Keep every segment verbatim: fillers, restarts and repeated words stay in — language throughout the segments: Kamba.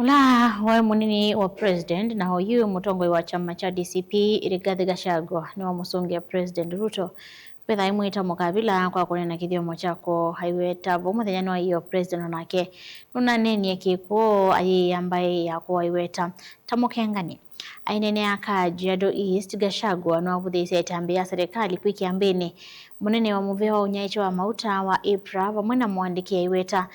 Ũla waĩ mũnini wa president na oyu mũtongoi wa kyama kya D C P, Rigathi Gachagua, nĩwamũsũngĩa President Ruto kwĩtha aimwĩta mũkavila kwa kũneena kĩthyomo kya kũaĩweta. Vo mũthenya nĩwaiie o president onake nũnaneenie kĩkw'ũ ayĩĩa mbaĩ ya kũaĩweta ta mũkengani. Aineenea Kajiado East, Gachagua nĩwavũthĩĩsye ĩtambya ya serikali kwĩ kĩambĩnĩ. Mũnene wa mũvĩa wa ũnyaĩĩkyo wa mauta wa EPRA vamwe na mũandĩki aiweta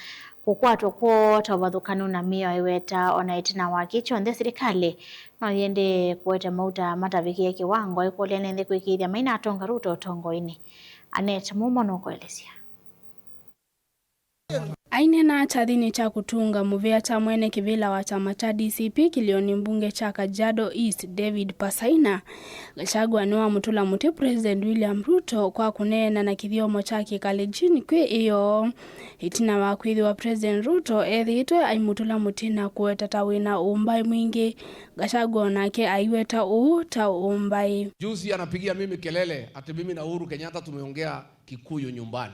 kũkwatwa kwoo ta ũvathũkanu na mĩao aiweta ona ĩtina wa kĩ kyonthe serikali no yĩendee kũete mauta matavikĩe kĩwango aikũlya nĩ nthĩ kwĩkĩĩthya mainatonga Ruto ũtongoinĩ. Annet Mumo nũkũelesya. Aineena kyathinĩ kya kũtunga mũvea kya mwene kĩvĩla wa kyama kya D C P kĩlĩonĩ mbunge kya Kajiado East, David Pasaina, Gachagua nĩwamũtũla mũtĩ President William Ruto kwa kũneena na kĩthyomo kya Kĩkalenjin kwĩ ĩoo, ĩtina wa kwĩthĩwa President Ruto ethĩĩtwe aimũtũla mũtĩ na kũweta ta wĩna ũmbaĩ mwingĩ. Gachagua onake aiweta ũu ta ũmbaĩ. Juzi anapigia mimi kelele ati mimi na Uhuru Kenyatta tumeongea Kikuyu nyumbani.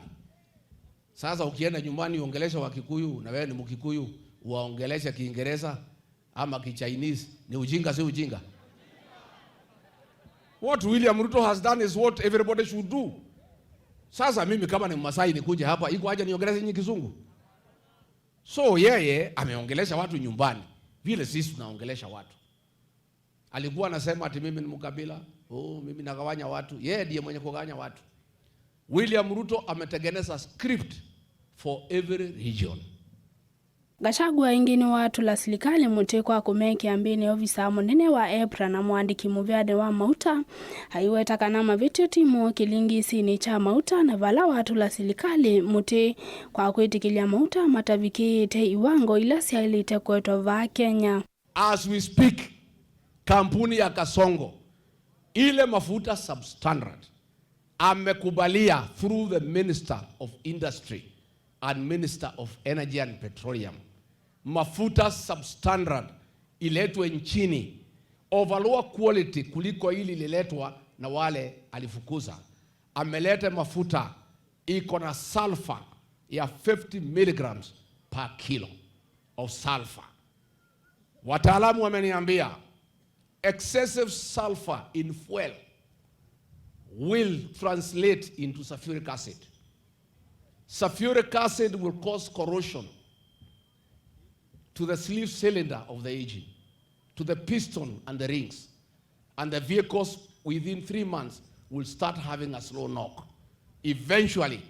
Sasa ukienda nyumbani uongeleshe Wakikuyu, na wewe ni Mkikuyu, uwaongeleshe Kiingereza ama Kichinese, ni ujinga, si ujinga? What William Ruto has done is what everybody should do. Sasa mimi kama ni Mmasai nikuje hapa, iko haja niongeleshe nyinyi Kizungu? So yeye ameongelesha watu nyumbani vile sisi tunaongelesha watu. Alikuwa anasema ati mimi ni mkabila, oh, mimi nagawanya watu. Yeye ndiye mwenye kugawanya watu. William Ruto ametengeneza script for every region. Gachagua ĩngĩ nĩwatũla silikalĩ mũtĩ kwa kũmekĩa mbĩnĩ ovisaa mũnene wa EPRA na mũandĩki mũveanĩ wa mauta, aiweta kana mavĩtyo ti moo kĩlingisinĩ kya mauta, na vala watũla silikalĩ mũtĩ kwa kwĩtĩkĩlya mauta matavikĩĩte iwango ila syaĩlĩte kũetwa vaa Kenya. As we speak, kampuni ya Kasongo, ile mafuta substandard, amekubalia through the Minister of Industry and Minister of Energy and Petroleum, mafuta substandard iletwe nchini of a lower quality kuliko ili ililetwa na wale alifukuza. Amelete mafuta iko na sulfur ya fifty milligrams per kilo of sulfur. Wataalamu wameniambia excessive sulfur in fuel will translate into sulfuric acid. Sulfuric acid will cause corrosion to the sleeve cylinder of the engine, to the piston and the rings. And the vehicles within three months will start having a slow knock. Eventually,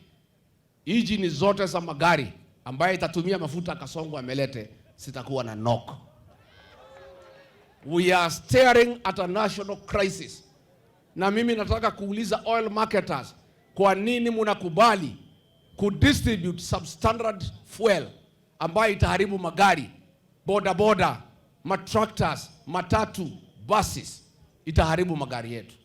injini zote za magari ambayo itatumia mafuta Kasongo amelete zitakuwa na knock. We are staring at a national crisis. Na mimi nataka kuuliza oil marketers, kwa nini mnakubali kudistribute substandard fuel ambayo itaharibu magari, bodaboda, matractors, matatu, buses, itaharibu magari yetu.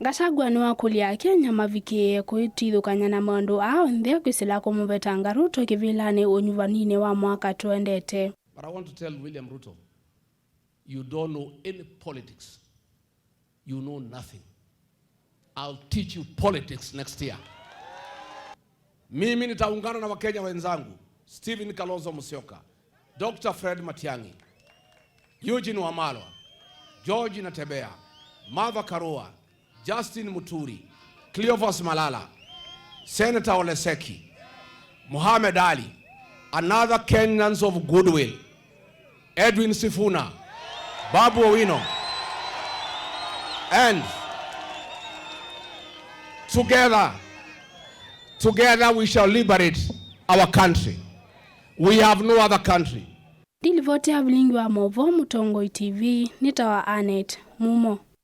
Gachagua nĩwakũlya Akenya mavikĩĩe kwĩtithũkany'a na maũndũ aa onthe kwĩsĩla kũmũvetanga Ruto kĩvĩlanĩ ũnyuvaninĩ wa mwaka tũendete. But I want to tell William Ruto, you don't know any politics. You know nothing. I'll teach you politics next year. Mimi nitaungana na Wakenya wenzangu, Stephen Kalonzo Musyoka, Doctor Fred Matiang'i, Eugene Wamalwa, George Natembeya, Martha Karua, Justin Muturi, Cleophas Malala, Senator Ole Seki, Mohamed Ali, another Kenyans of goodwill, Edwin Sifuna, Babu Owino, and together, together we shall liberate our country. We have no other country. Ndilivoti ya vilingi wa maũvoo Mũtongoi T V nĩ ta wa Annet Mumo.